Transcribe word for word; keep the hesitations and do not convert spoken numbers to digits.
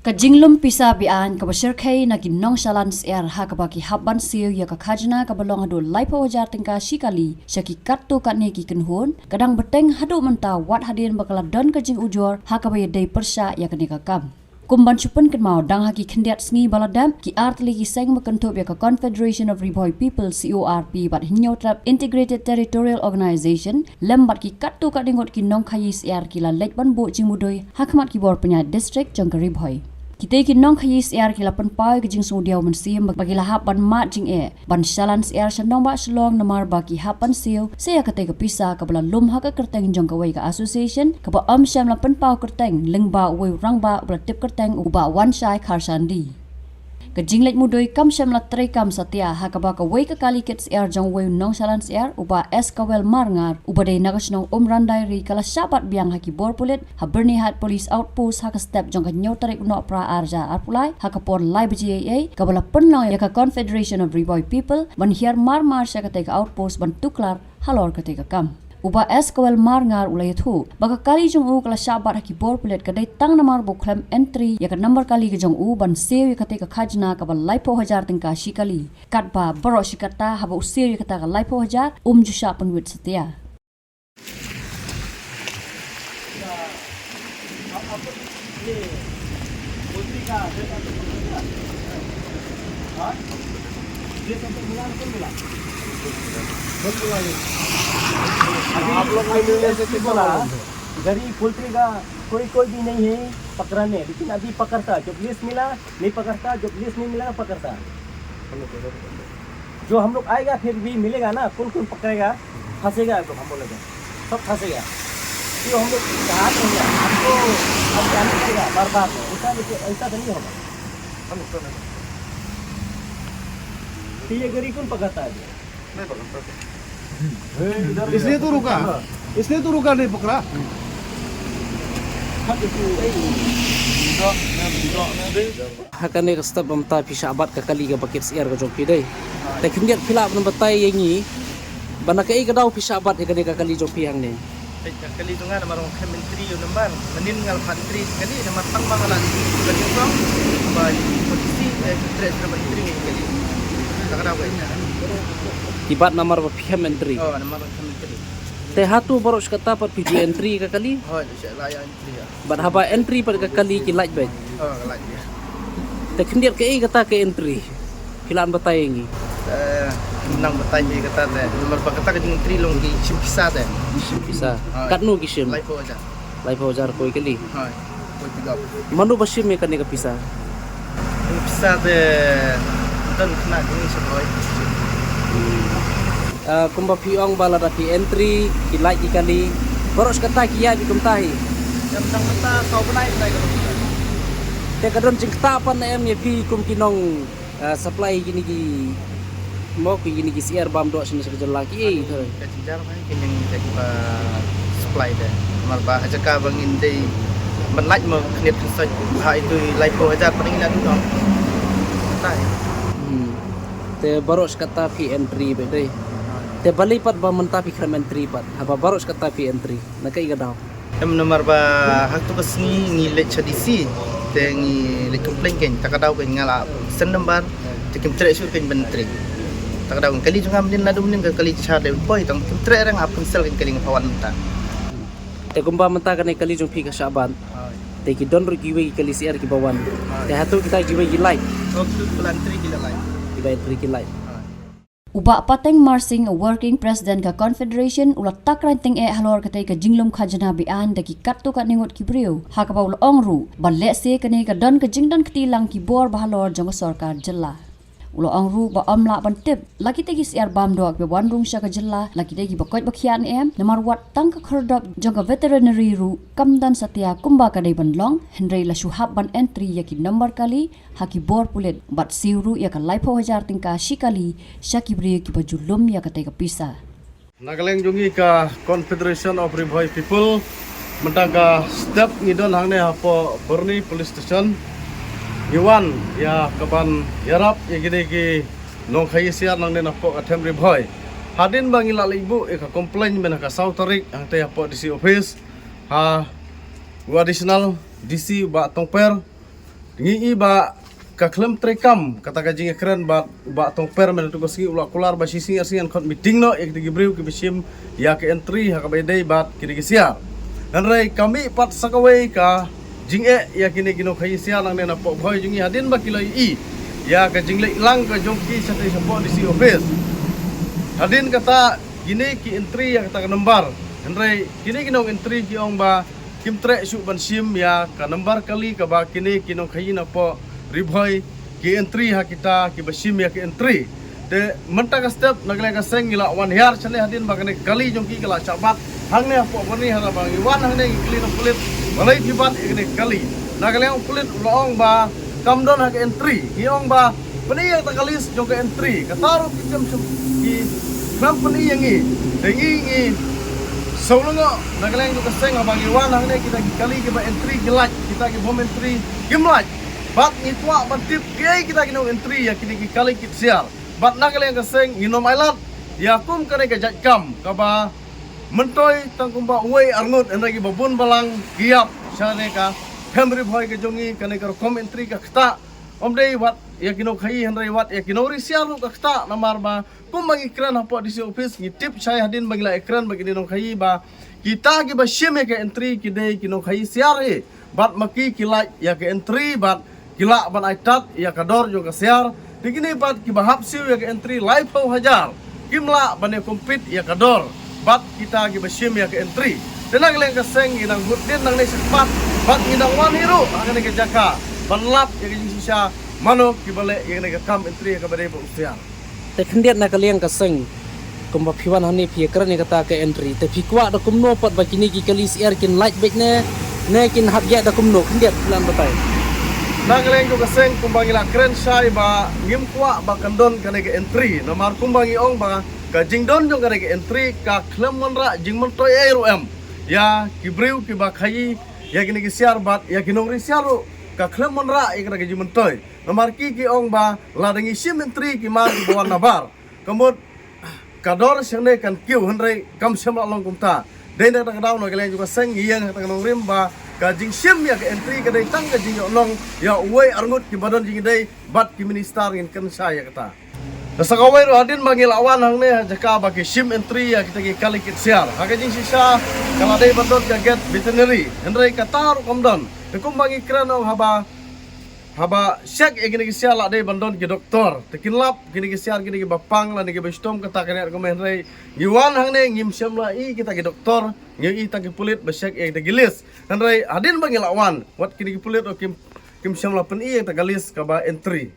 Ka jinglum pisa be-aiñ kaba shyrkhei na ki nongchalan syiar ha kaba ki hap ban siew ïa ka khajna kaba long haduh laiphew hajar tyngka shi kali sha ki katto katne ki kynhun, ka dang bteng haduh mynta wat hadien ba ka la don ka jingujor ha kaba ïadei pyrshah ïa kane ka kam. Kum ban shu pynkynmaw, dang ha ki khyndiat sngi ba la dep, ki artylli ki seng ba kynthup ïa ka Confederation of Ri Bhoi People, C O R P, bad Hynñiewtrep Integrated Territorial Organization lem bad ki katto katne ngut ki nongkhaïi syiar ki la leit ban buh jingmudui ha khmat ki bor pynïaid district jong ka Ri Bhoi. Kitei ki nongkhaïi syiar ki la pynpaw ïa ka jingsngewdiaw mynsiem ba ki la hap ban mad jingeh ban chalan syiar sha nongbah Shillong namar ba ki hap ban siew sa ïa katei ka pisa kaba la lum ha ka kyrteng jong kawei ka association kaba ym shym la pynpaw kyrteng lyngba uwei u rangbah uba la tip kyrteng u Bah Wanshai Kharsandi. Ka jingleit mudui kam shym la treikam satia ha kaba kawei ka kali kit syiar jong uwei u nongchalan syiar, u Bah S Kawel Marngar, uba dei na ka shnong Umrandai Ri, ka la shah bat biang ha ki bor pulit ha Byrnihat Police Outpost ha ka step jong ka hynñiew tarik u Nohprah ar hajar arphew lai ha ka por lai baje eiei, kaba la pynlong ïa ka Confederation of Ri Bhoi People ban hiar mar mar sha katei ka outpost ban tuklar halor katei ka kam. U Bah S Kawel Marngar u la ïathuh ba ka kali jong u ka la shah bat ha ki bor pulit ka dei tang namar ba u khlem entry ïa ka nambar kali ka jong u ban siew ïa katei ka khajna kaba laiphew hajar tyngka shi kali, katba baroh shi katta haba u siew ïa kata ka laiphew hajar um ju shah pynwit satia. गाड़ी पोल्ट्री का कोई, कोई भी नहीं है पकड़ने, लेकिन अभी पकड़ता, जब लिस्ट मिला, नहीं पकड़ता, जब लिस्ट नहीं मिला, पकड़ता। जो हम लोग आएगा, फिर भी मिलेगा ना, कौन कौन पकड़ेगा, फंसेगा, तो हम बोलेगा, सब फंसेगा। तो हम लोग कहा तो है, आपको, आप जाना पड़ेगा बार बार में, ऐसा नहीं, ऐसा तो नहीं होगा। तो ये गाड़ी कौन पकड़ता है? इसने तो रुका, इसने तो रुका, नहीं पकड़ा। Ha kane ka step ba mynta phi shah bat ka kali kaba kit syiar ka jong phi, dei. Te khyndiat phi lah ban batai ïa ngi ba na kaei ka daw phi shah bat ïa kane ka kali jong phi hangne. Te ka kali jong nga namar nga khlem entry ïa u nambar. Mynnin nga la phah entry kali namar tang ba nga la kali jong ba polisi, eh, treh shuh ban entry ïa kali. Ta ka daw ka. Ki bat namar ba phi khlem entry. Oh, namar ba khlem entry. Te hato baroh shi katta pat phi ju entry ka kali? Hooid, sha la ïa entry ïa. Bad haba entry pat ka kali ki lait beit. Oh, ka lait beit. Te khyndiat kaei kata ka entry? Phi lah ban batai ïa ngi. Eh, nang batai ïa kata te. Namar ba kata ka jingentry long ki shim pisa te. Shim pisa. Hooid. Katno ki shim? Laiphew hajar. Laiphew hajar kawei kali. Hooid. Kawei pickup. Mano ba shim ïa kane ka pisa? Pisa te don khynnah kine sha Bhoi. Ah, kumba phi ong ba lada phi entry ki lait ki kali, baroh shi katta ki ïaid kumta hi. Em, tang mynta saw bnai bnai ka. Te ka don jingktah pat ne em ïa phi kum ki nong, ah, supply kine ki, mo, ki kine ki syiar bam doh shane sha ka jylla ki ei. Ka jynjar ba ki ning ka kiba supply te. Namar ba ha jaka ba ngin dei ban lait mo khyndiat khynsoit ha itu laiphew hajar pat ngin adu noh. Tai. Hmm. Te baroh shi katta phi entry beit, dei. Te balei pat ba mynta phi khlem entry pat haba baroh shi katta phi entry? Na kaei ka daw? Em, namar ba ha katu ka sngi ngi leit sha D C te ngi leit complain kein, ta ka daw kein nga la send number te kim treh shuh kein ban entry. Ta ka daw kein kali jong nga mynnin, naduh mynnin ka kali sha dei Bhoi tang kim treh, rang ap cancel kein kali, nga phah wan mynta. Te kumba mynta kane kali jong phi ka shah bat. Te ki don ruh kiwei ki kali syiar kiba wan. Te hato kita kiwei ki lait? Oh, kitu ki la entry ki la lait. Kiba entry ki lait. U Bah Pateng Marsing, u Working President ka Confederation, u la tak rang tyngeh halor katei ka jinglum khajna be-aiñ da ki katto katne ngut ki briew, ha kaba u la ong ruh ba lehse kane ka don ka jingdon kti lang ki bor ba halor jong ka sorkar jylla. U la ong ruh ba ym lah ban tip la kitei ki syiar bam doh kiba wan rung sha ka jylla la kitei kiba koit ba khiah ne em, namar wat tang ka khyrdop jong ka veterinary ruh kam don satia kumba ka dei ban long, hynrei la shu hap ban entry ïa ki nombar kali ha ki bor pulit bad siew ruh ïa ka laiphew hajar tyngka shi kali sha ki briew kiba ju lum ïa katei ka pisa. Na ka liang jong ngi ka Confederation of Ri Bhoi People, mynta ka step ngi don hangne hapoh Byrni Police Station. Ngi wan ïa ka ban ïarap ïa kine ki nongkhaïi syiar nangne napoh ka them Ri Bhoi. Hadien ba ngi la leit buh ïa ka complaint mynha ka saw tarik hangtei hapoh D C office, ha u Additional D C Bah Tongper. Ngi i ba ka khlem treikam kata ka jingïakren bad u Bah Tongper mynta ka sngi u la kular ba shi sngi ar sngi yn khot meeting noh ïa kita ki briew kiba shim ïa ka entry ha kaba ïadei bad kine ki siar. Hynrei ka mih pat sa kawei ka jingeh ïa kine ki nongkhaïi siar nangne napoh Bhoi jong ngi hadien ba ki la ïohi ïa ka jingleit lang ka jong ki shatei shapoh D C office. Hadien kata kine ki entry ïa kata ka number. Hynrei kine ki nong entry ki ong ba kim treh shuh ban shim ïa ka number kali kaba kine ki nongkhaïi napoh Ri Bhoi ki entry ha kita kiba shim ïa ka entry. Te mynta ka step na ka liang ka seng ngi la wan hiar shane hadien ba kane ka kali jong ki ka la shah bat hangne hapoh Byrni. Haba ngi wan hangne ngi kylli na u pulit balei phi bat ïa kane ka kali. Na ka liang u pulit u la ong ba kam don ha ka entry. Ngi ong ba pyni ïa kata ka list jong ka entry. Kata ruh ki khlem shym, ki khlem pyni ïa ngi. Te ngi, ngi sngewlyngngoh na ka liang jong ka seng haba ngi wan hangne kita ki kali kiba entry ki lait, kita ki bym entry kim lait. Bad ngi kwah ban tip kiei kita ki nong entry ïa kine ki kali ki siar. Bad na ka liang ka seng ngin ym ailad ïa kum kane ka jait kam kaba myntoi tang kumba uwei arngut hynrei kiba bun balang ki ïap shane ka hem Ri Bhoi ka jong ngi. Kane ka rukom entry ka ktah, ym dei wat ïa ki nongkhaïi hynrei wat ïa ki nongri siar ruh ka ktah, namar ba kumba ngi kren hapoh D C office ngi tip shai hadien ba ngi la ïakren bad kine ki nongkhaïi ba kita kiba shim ïa ka entry ki dei ki nongkhaïi siar hi. Bad ma ki ki lait ïa ka entry bad ki lah ban ai tad ïa ka dor jong ka siar. Te kine pat kiba hap siew ïa ka entry laiphew hajar kim lah ban ïa compete ïa ka dor bad kita kiba shim ïa ka entry. Te na ka liang ka seng ngi nang bud dien nangne shakhmat bad ngi nang wan hi ruh ha kane ka jaka ban lap ïa ka jingshisha mano kiba leh ïa kane ka kam entry ha kaba dei bad u siar. Te khyndiat na ka liang ka seng, kumba phi wan hangne phi ïakren ïa kata ka entry, te phi kwah da kumno pat ba kine ki kali siar kin lait beit ne, ne kin hap ïa da kumno, khyndiat phi lah ban batai? Na ka liang jong ka seng kumba ngi la kren shai ba ngim kwah ba kan don kane ka entry, namar kumba ngi ong ba ka jingdon jong kane ka entry ka khlem wanrah jingmyntoi ei ruh em ïa ki briew kiba khaïi ïa kine ki siar bad ïa ki nongri siar ruh ka khlem wanrah ïa kata ka jingmyntoi. Namar ki ki ong ba lada ngi shim entry ki ma kiba wan nabar, ka mut ka dor shangne kan kiew, hynrei kam shym la long kumta. Dei na kata ka daw na ka liang jong ka seng ngi ïeng ha kata ka nongrim ba ka jingshim ïa ka entry ka dei tang ka jingïohnong ïa uwei arngut kiba don jingïadei bad ki minister, ngin kren shai ïa kata. Te sa kawei ruh hadien ba ngi la wan hangne ha jaka ba ki shim entry ïa kita ki kali ki siar, ha ka jingshisha ka la dei ban don ka gate veterinary, hynrei kata ruh kam don. Te kumba ngi kren ong haba, haba check ïa kine ki siar la dei ban don ki doktor. Te kin lap kine ki siar kine kiba pang lane kiba shitom, kata ka niat kumne, hynrei ngi wan hangne ngim shym la i kita ki doktor, ngi i tang ki pulit ba check ïa kita ki list. Hynrei hadien ba ngi la wan wat kine ki pulit ruh kim, kim shym la pyni ïa kita ka list kaba entry.